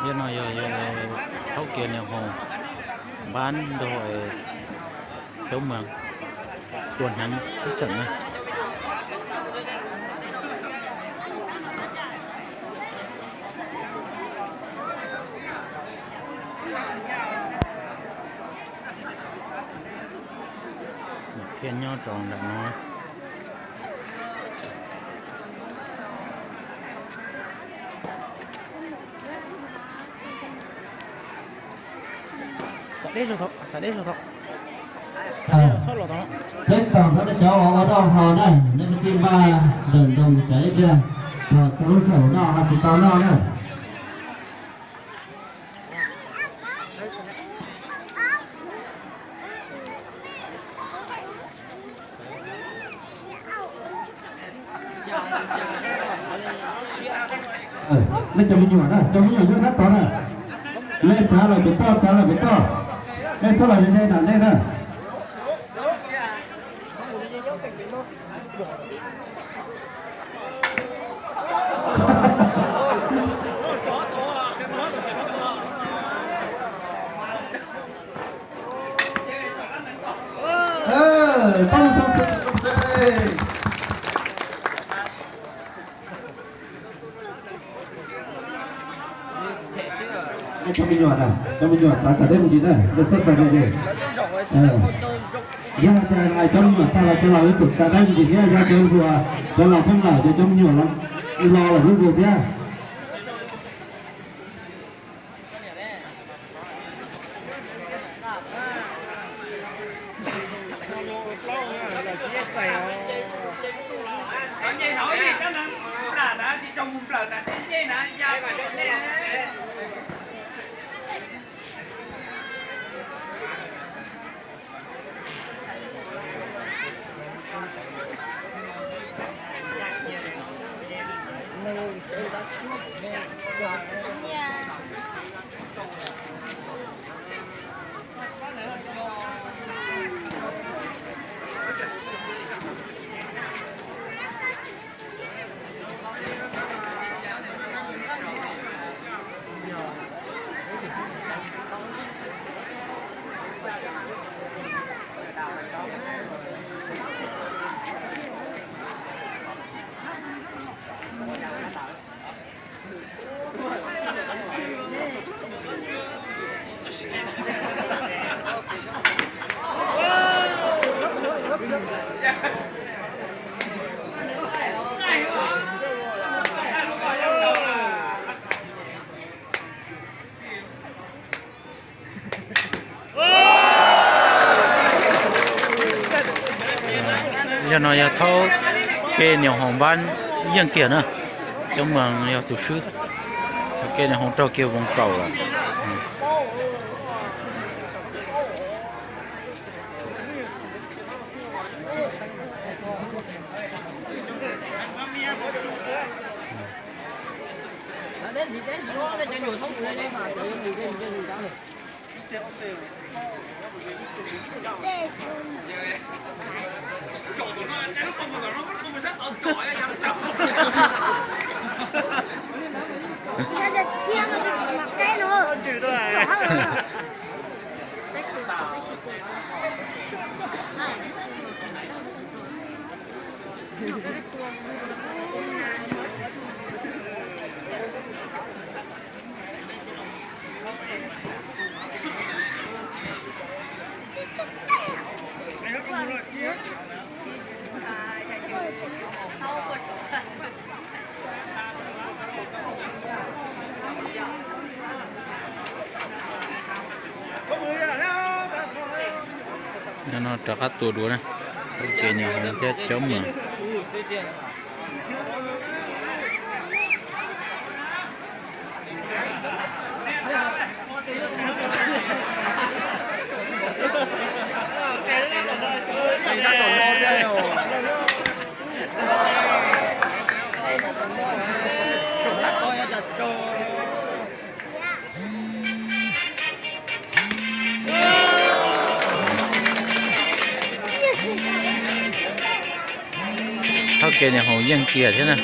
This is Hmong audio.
Yog no yog, yog thaub kiag niam hoos npab nrog coob mog, tua hneev xib xeem na. Thiaj nyob rau nram no. Peb tog rau nej cov ua dab ho na, nej mus ci npaj lawm nrog mus tsev ib pliag, txog lub sij hawm noj ho tsis tau noj na. Nej cov me nyuam na, cov me nyuam nyob sab tod na, nej txav lawm pem toj, txav lawm pem toj, nej txhob los ze ze nram nej na. Cov me nyuam, cov me nyuam txav txav deb me ntsis na, nej txhob txav ze ze. Yog tias cov me nyuam tag los cov laus yuav tsum txav deb me ntsis thiab, yog cov hluas, cov laus pheej lawm ces cov me nyuam los los lub zog thiab. Yog no yog thaub ke niam hoos npab yeej kiag na, coob mog yog tus swb, thaub ke niam hoos raug kiag voos kaum lawm. No rov qab tua dua na, thaub ke niam hoos thiab coob mog. Thaub ke niam hoos yeej kiag thiab na.